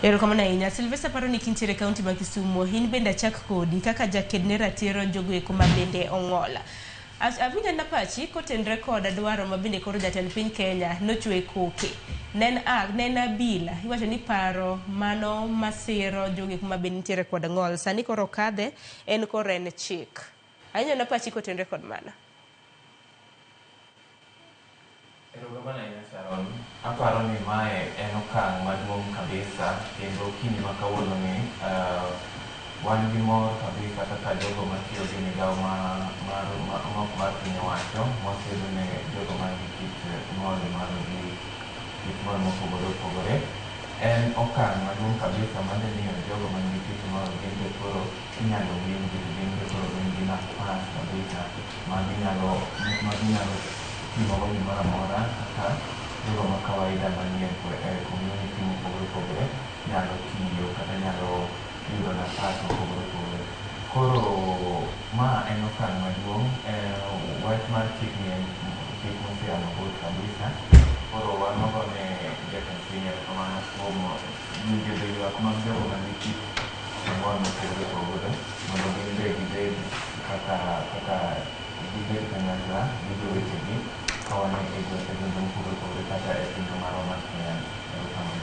Erokamano ahinya. Sylvester paro ni kintiere e kaunti ma Kisumu, in bende achak kodi kaka jaked ne ratiro jogo eko ma bende ong'ol. Awinjo na pachi kotenre kod dwaro ma bende koro jatend piny Kenya nochwe koke. Ne en a ne en abila, iwacho ni paro mano masiro jogo eko ma bende nitiere kod ng'ol. Sani koro okadhe, en koro en chik. Awinjo na pachi kotenre kod mano. Erokamano ahinya Sharon. Aparo ni mae en okang' maduong' kabisa kendo okinyi ma kawuono ni wan gi mor kabisa kaka jogo matiyo gi migawo ma mar ma ok mar piny owacho mwakedo ne jogo man gi kit ng'ol mar gi kit ng'ol mopogore opogore. En okang' maduong' kabisa madhi miyo jogo man gi kit ng'ol gin be koro inyalo winji to gin be koro gin gi nafas kabisa ma ginyalo ma ginyalo timogo gimoro amora kaka jogo ma kawaida manie e community mopogore opogore nyalo tiyo kata nyalo yudo nafas mopogore opogore. Koro ma en okang' maduong', wach mar chik ni en chik mosea mabor kabisa. Koro wan wagone jatend piny erokamano kuom winjo ywak mag jogo man gi kit ng'ol mopogore opogore mondo gin be gibed kaka kaka gibed kanyakla gi jowetegi ka wan e gwenge mopogore opogore kata e pinywa marwa mar Kenya. Erokamano.